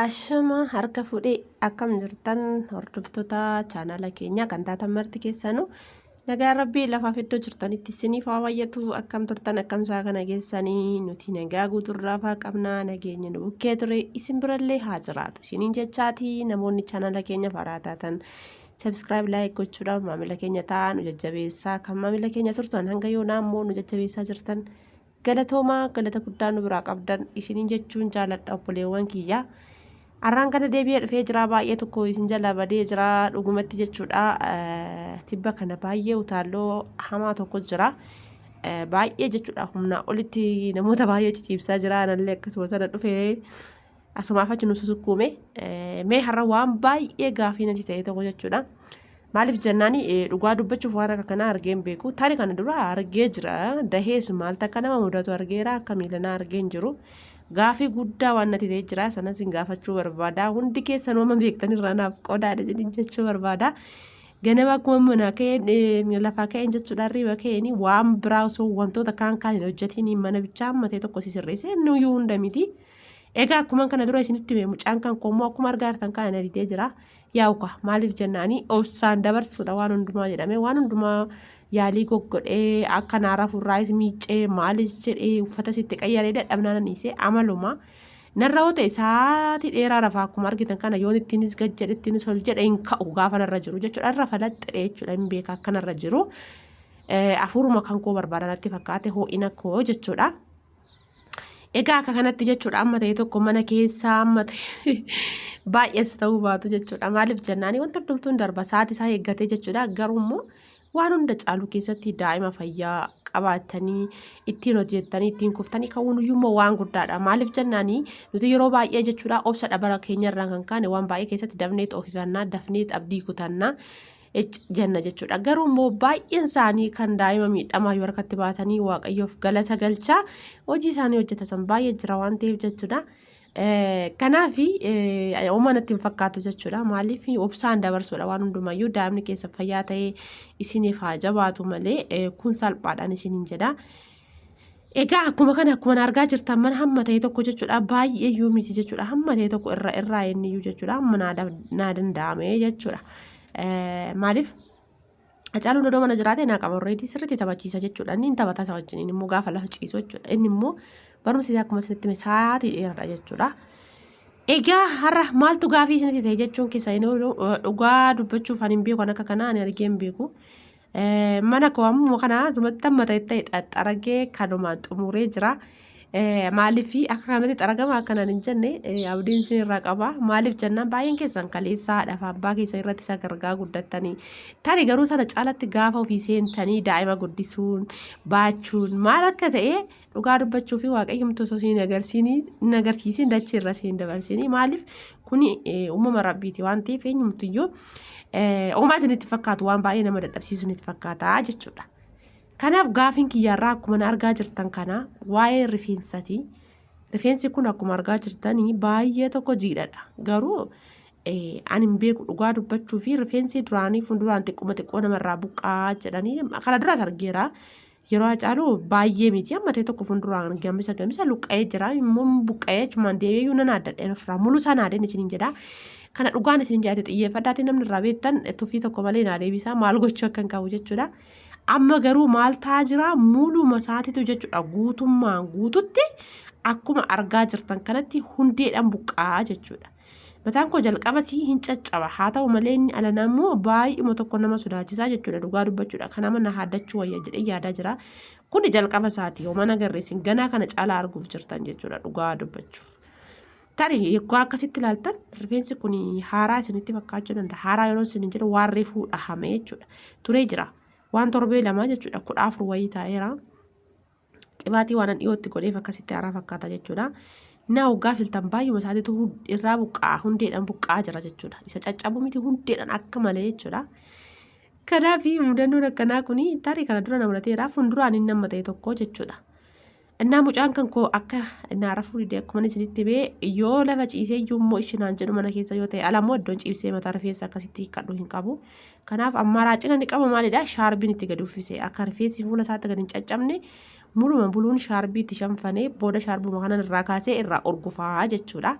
Ashama harka fuudhee akkam jirtan hordoftoota chaanaala keenyaa kan taatan marti keessanuu nagaan rabbii lafaaf iddoo jirtanitti isiniif haa baay'atu. Akkam turtan, akkam isaa kana geessanii? Nuti nagaa guuturraa faa qabnaa, nageenya nu bukkee ture isin birallee haa jiraatu isiniin jechaati. Namoonni chaanaala keenya faraa taatan subscribe, like gochuudhaan maamila keenya ta'aa, nu jajjabeessaa. Kan maamila keenya turtan, hanga yoonaa immoo nu jajjabeessaa jirtan, galatoomaa, galata guddaa nu biraa qabdan isiniin jechuun jaaladha, obboleewwan kiyya. Har'aan kana deebi'ee dhufee jira. Baay'ee tokko isin jala badee jira dhugumatti jechuudha. Tibba kana baay'ee utaalloo hamaa tokko jira. Baay'ee jechuudha, humnaa olitti namoota baay'ee ciciibsaa jira. Anallee akkasuma sana dhufee asumaaf achi nu susukkuume. Mee har'a waan baay'ee gaafii natti ta'e tokko jechuudha. Maaliif jennaani, dhugaa dubbachuuf waan akka kanaa argee hin beeku. Tarii kana dura argee jira. Dahees maaltu akka nama mudatu argeera. Akka miilanaa argee hin jiru. Gaafii guddaa waan natti ta'e jira. Sanas hin gaafachuu barbaada. Hundi keessan waan beektan irraa naaf qodaadha jedhin jechuu barbaada. Ganama akkuma mana ka'een, lafaa ka'een jechuudha, riba ka'een, waan biraa osoo wantoota kaan kaan hin hojjetiin mana bichaa amma ta'e tokko si sirreesse, nuyyuu hunda miti. Egaa akkuma kana dura isinitti hime, mucaan kan koommoo akkuma argaa jirtan kana na didee jira. Yaa'uka maaliif jennaani, obsaan dabarsuudha waan hundumaa jedhame. Waan hundumaa yaalii goggodhee, akka naara furraayis miiccee, maalis jedhee, uffata sitti qayyaree dadhabnaan dhiisee. Amaluma narra yoo ta'e sa'aatii dheeraa rafaa. Akkuma argitan kana yoon ittiinis gad jedhe, ittiinis ol jedhe, hin ka'u gaafa narra jiru jechuudha. Irra falaxxedhe jechuudha, hin beeka akka narra jiru. Afuuruma kan koo barbaada natti fakkaate, ho'ina koo jechuudha. Egaa akka kanatti jechuudha, amma ta'e tokko mana keessaa amma ta'e baay'ees ta'uu baatu jechuudha. Maaliif jennaani, wanta hundumtuun darba sa'aatii isaa eeggatee jechuudha. Garuu immoo waan hunda caalu keessatti daa'ima fayyaa qabaatanii ittiin hojjettanii ittiin kuftanii ka'uun iyyuu immoo waan guddaadha. Maaliif jennaani, nuti yeroo baay'ee jechuudha obsa dhabara keenyarraan kan kaane waan baay'ee keessatti dafnee ofifannaa, dafnee abdii kutannaa, icc jenna jechuudha. Garuu immoo baay'een isaanii kan daa'ima miidhamaa yoo harkatti baatanii Waaqayyoof galata galchaa hojii isaanii hojjetatan baay'ee jira waan ta'eef jechuudha. Kanaaf uumaa natti hin fakkaatu jechuudha. Maaliif, obsaan dabarsuudha waan hundumayyuu. Daa'imni keessa fayyaa ta'ee isiniif haa jabaatu malee kun salphaadhaan isiniin jedha. Egaa akkuma kana, akkuma argaa jirtan, mana hamma ta'e tokko jechuudha, baay'ee iyyuu miti jechuudha, hamma ta'e tokko irra irraa inni iyyuu jechuudha, hamma naa danda'ame jechuudha. Maaliif, Hacaaluun odoo mana jiraate naa qaba, already sirriitti taphachiisa jechuudha. Inni hin taphata isa wajjiniin immoo gaafa lafa ciisu jechuudha. Inni immoo barumsi isaa akkuma isinitti hime sa'aatii dheeraadha jechuudha. Egaa har'a maaltu gaafii isinitti ta'e jechuun keessa hin oolu. Dhugaa dubbachuuf ani hin beeku, akka kanaa ani argee hin beeku. Mana koo ammoo kana asumatti amma ta'e ta'e xaxxaragee kanumaan xumuree jira. Maaliif akka kanatti xaragama akkanaan hin jenne abdiin isin irraa qaba. Maaliif jennaan, baay'een keessan kaleessaa haadha fi abbaa keessan irratti isa gargaa guddattanii. Tari garuu sana caalatti gaafa ofii seentanii daa'ima guddisuun baachuun maal akka ta'e dhugaa dubbachuu fi Waaqayyumtu osoo isin hin agarsiisin dachii irra isin dabarsinii. Maaliif, kuni uumama rabbiiti waan ta'eef, eenyumtuyyuu uumaa isinitti fakkaatu waan baay'ee nama dadhabsiisu isinitti fakkaata jechuudha. Kanaaf gaafiin kiyyaarraa akkuma na argaa jirtan kana waa'ee rifeensaati. Rifeensi kun akkuma argaa jirtanii baay'ee tokko jiidhadha. Garuu ani hin beeku dhugaa dubbachuu fi rifeensi duraanii fuulduraan xiqquma xiqqoo namarraa buqqaa jedhanii kana duraas argeera. Yeroo Hacaalu baay'ee miti, amma ta'e tokko fuulduraan gamisa gamisa luqqa'ee jira. Immoo buqqa'ee achumaan deebi'ee iyyuu nan addadheen ofirraa mulu sana aadeen isiniin jedha. Kana dhugaan isiniin jedhate, xiyyeeffadhaatii namni irraa beektan tuffii tokko malee naa deebisaa maal gochuu akka hin qabu jechuudha. Amma garuu maal ta'aa jira? Muluma isaatiitu jechuudha, guutummaan guututti akkuma argaa jirtan kanatti hundeedhaan buqqa'aa jechuudha. Mataan koo jalqaba sii hin caccaba, haa ta'u malee inni alanaa immoo baay'uma tokko nama sodaachisaa jechuudha, dhugaa dubbachuudha. Kana mana haaddachuu wayya jedhee yaadaa jira. Kuni jalqaba isaati, homaan agarre, isin ganaa kana caalaa arguuf jirtan jechuudha dhugaa dubbachuuf. Tarii yoggaa akkasitti ilaaltan rifeensi kun haaraa isinitti fakkaachuu danda'a. Haaraa yeroo isin jedhu waan reefuu dhahame jechuudha. Turee jira. Waan torbee 2 jechuudha. 14 wayii taa'eera. Qibaatii waan dhiyootti godheef akkasitti haaraa fakkaata jechuudha. Na hoggaa filtan baay'uma isaatiitu irraa buqqa'a, hundeedhaan buqqa'aa jira jechuudha. Isa caccabu miti, hundeedhaan akka malee jechuudha. Kanaaf mudannoon akkanaa kun tarii kana dura na mudateera, fuulduraan inni amma ta'e tokko jechuudha. Innaa mucaan kan koo akka naa rafuu dide. Akkuma isinitti himee, yoo lafa ciisee iyyuu immoo ishi naan jedhu mana keessa yoo ta'e, ala immoo iddoon ciibsee mataa rifeensa akkasitti hiikkadhu hin qabu. Kanaaf ammaaraacina inni qabu maalidha? Shaarbiin itti gadi uffise, akka rifeensi fuula isaatti gadi hin caccabne muluma buluun shaarbii itti shanfanee, booda shaarbuma kanan irraa kaasee irraa urgufaa jechuudha.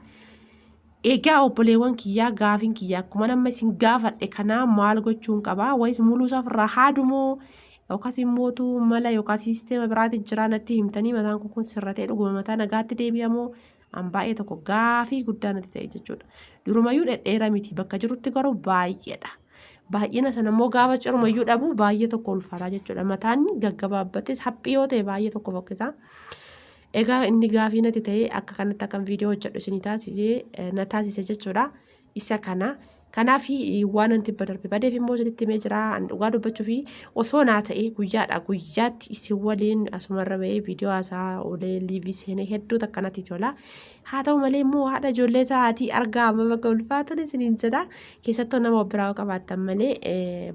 Egaa obboleewwan kiyyaa, gaafiin kiyya akkuma nama isin gaafadhe kanaa maal gochuun qabaa? Wayis muluu isaa ofirraa haadumoo yookaas immootu mala yookaas siisteema biraati jira natti himtanii mataan koo kun sirratee dhuguma mataa nagaatti deebi'amoo? An baay'ee tokko gaafii guddaa natti ta'e jechuudha. Durumayyuu dhedheera miti, bakka jirutti garuu baay'eedha. Baay'ina sana immoo gaafa cirumayyuu dhabu baay'ee tokko ulfaataa jechuudha. Mataan gaggabaabbates haphii yoo ta'e baay'ee tokko fokkisa. Egaa inni gaafii natti ta'e akka kanatti akkan viidiyoo hojjedhu isinii taasisee na taasise jechuudha. Isa kana. Kanaaf waan anti darbe badeef immoo isinitti himee jira. Ani dhugaa dubbachuu fi osoo naa ta'e guyyaadha guyyaatti isin waliin asumarra bahee viidiyoo haasaa oolee liivii seenee hedduu takka natti tola. Haa ta'u malee immoo haadha ijoollee ta'aatii argaa amma bakka ulfaatuun isiniin jedha. Keessattuu nama of biraa qabaattan malee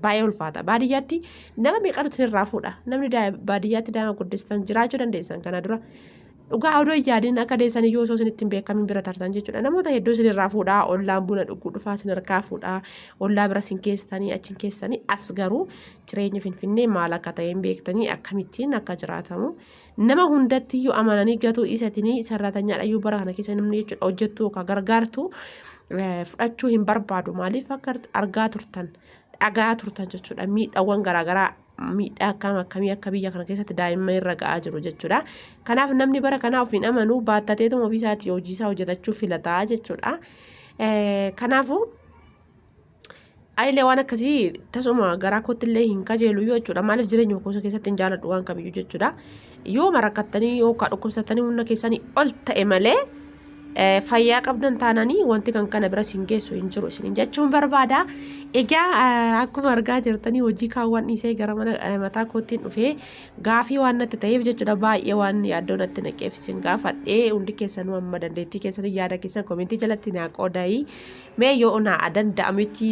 baay'ee ulfaata. Baadiyyaatti nama meeqatu isinirraa fuudha. Namni baadiyyaatti daa'ima guddistan jiraachuu dandeessan kana dura. Dhugaa odoo hin yaadin akka deessan iyyuu osoo isinitti hin beekamin bira tartan jechuudha. Namoota hedduu isinirraa fuudhaa, ollaan buna dhuguu dhufaa isin harkaa fuudhaa, ollaa bira isin keessanii achi keessanii. As garuu jireenya Finfinnee maal akka ta'e hin beektanii, akkamittiin akka jiraatamu. Nama hundatti iyyuu amananii gatuu dhiisatanii sarraatanyaadha iyyuu bara kana keessa namni jechuudha, hojjettuu yookaan gargaartuu fudhachuu hin barbaadu. Maaliif akka argaa turtan dhagaa turtan jechuudha, miidhaawwan garaagaraa, miidhaa akkam akkamii akka biyya kana keessatti daa'imman irra ga'aa jiru jechuudha. Kanaaf namni bara kanaa ofiin amanu baattateetuma ofii isaatii hojii isaa hojjetachuu filataa jechuudha. Kanaafuu anillee waan akkasii tasuma garaa kootti illee hin kajeelu jechuudha. Maaliif jireenya koo keessatti hin jaaladhu waan kamiyyuu jechuudha. Yoo marakkattanii yookaan dhukkubsattanii humna keessanii ol ta'e malee, fayyaa qabdan taananii wanti kan kana bira isin geessu hin jiru isiniin jechuun barbaada. Egaa akkuma argaa jirtanii hojii kaawwan dhiisee gara mana mataa koottiin dhufee gaafii waan natti ta'eef jechuudha, baay'ee waan yaaddoo natti naqeef isin gaafadhee. Hundi keessanuu amma dandeettii keessanii yaada keessan koomentii jalatti naa qoodaayi. Mee yoo naa danda'ametti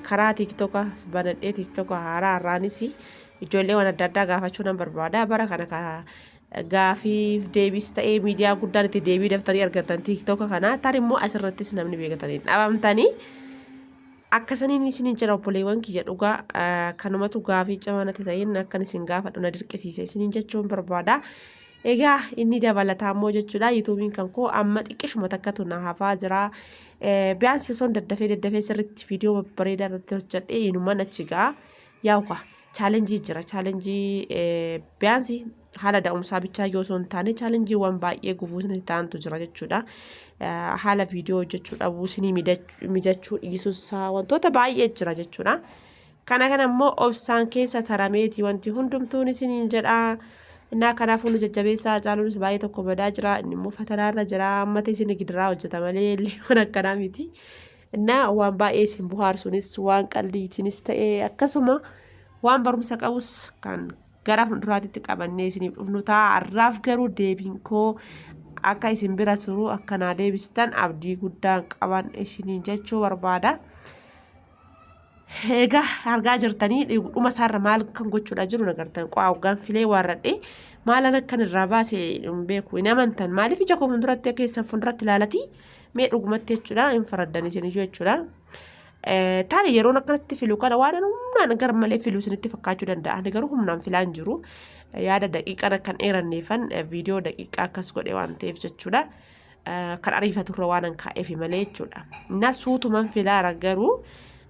karaa TikToka banadhee TikToka haaraa har'aanis ijoollee waan adda addaa gaafachuu nan barbaada. Bara kana gaafiif deebis ta'ee miidiyaa guddaan itti deebii daftanii argatan TikToka kana tar immoo asirrattis namni beekatanii dhabamtanii akkasaniin isiniin jira. Obboleewwan kiyya, dhugaa kanumatu gaafii cimaa natti ta'in akkan isin gaafadhu na dirqisiise isiniin jechuun barbaada. Egaa inni dabalataa immoo jechuudha, YouTubeiin kan koo amma xiqqishuma takkatu na hafaa jira. Biyyaansi osoo daddafee daddafee sirriitti viidiyoo babbareedaa irratti hojjedhee inuman achi ga'a. Yaa'uka challenge jira, challenge biyyaansi haala da'umsaa bichaa yoo osoo hin taane challengeiiwwan baay'ee gufuu isin ta'antu jira jechuudha. Haala viidiyoo hojjechuu dhabuu, isinii mijachuu dhiisuusaa, wantoota baay'ee jira jechuudha. Kana kana immoo obsaan keessa tarameeti wanti hundumtuun isiniin jedha. Innaa kanaafuu nu jajjabeessaa. Caaluunis baay'ee tokko badaa jira. Inni immoo fatanaarra jira. Amma isin gidiraa hojjeta malee illee waan akkanaa miti. Innaa waan baay'ee isin bohaarsuunis, waan qalliitiinis ta'ee, akkasuma waan barumsa qabus kan gara fuulduraatti qabannee isiniif dhufnu ta'a. Har'aaf garuu deebiin koo akka isin bira turu, akka naa deebistan abdii guddaan qaban isiniin jechuu barbaada. Egaa argaa jirtanii dhuma isaarra maal kan gochuudha jiru nagartan. Qo'aa hoggaan filee waarradhe maalan akkan irraa baase hin beeku, hin amantan. Maaliif ija koo fuulduratti keessan fuulduratti ilaalatii mee dhugumatti jechuudha, hin faraddan isin iyyuu jechuudha. Taane yeroon akkanatti filu kana waan humnaan gar malee filu isinitti fakkaachuu danda'a. Ani garuu humnaan filaa hin jiru. Yaada daqiiqaan akkan dheeranneefan viidiyoo daqiiqaa akkas godhe waan ta'eef jechuudha. Kan ariifaturra waan an kaa'eefi malee jechuudha. Innaa suutuman filaara, garuu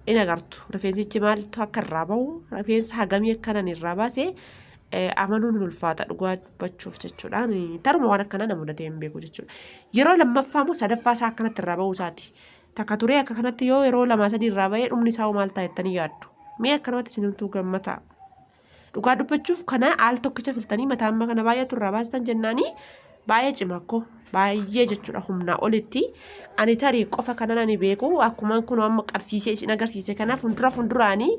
in agartu. Rifeensichi maaltu akka irraa bahu, rifeensa hagamii akkanan irraa baase amanuun hin ulfaata dhugaa dubbachuuf jechuudha. Taruma waan akkanaa na mudatee hin beeku jechuudha. Yeroo lammaffaa immoo sadaffaa isaa akkanatti irraa bahuu isaati. Takka turee akka kanatti yoo yeroo lamaa sadii irraa bahee dhumni isaa maal ta'a jettanii yaaddu? Mee akkanumatti isinumtuu gammataa. Dhugaa dubbachuuf kana al tokkicha filtanii mataa amma kana baay'atu irraa baastan jennaanii baay'ee cima akkoo baay'ee jechuudha, humnaa olitti. Ani tarii qofa kanan ani beeku akkuma kun amma qabsiisee isin agarsiise kana fuuldura fuulduraanii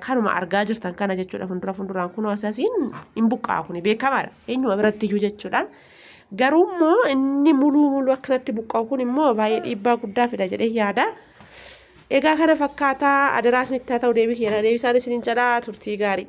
kanuma argaa jirtan kana jechuudha. Fuuldura fuulduraan kun asasiin hin buqqaa, kun beekamaadha eenyuma biratti iyyuu jechuudha. Garuu immoo inni muluu muluu akkanatti buqqa'u kun immoo baay'ee dhiibbaa guddaa fida jedhee yaada. Egaa kana fakkaataa, adaraa isinitti haa ta'u, deebii keenya deebisaan isiniin jedhaa, turtii gaarii.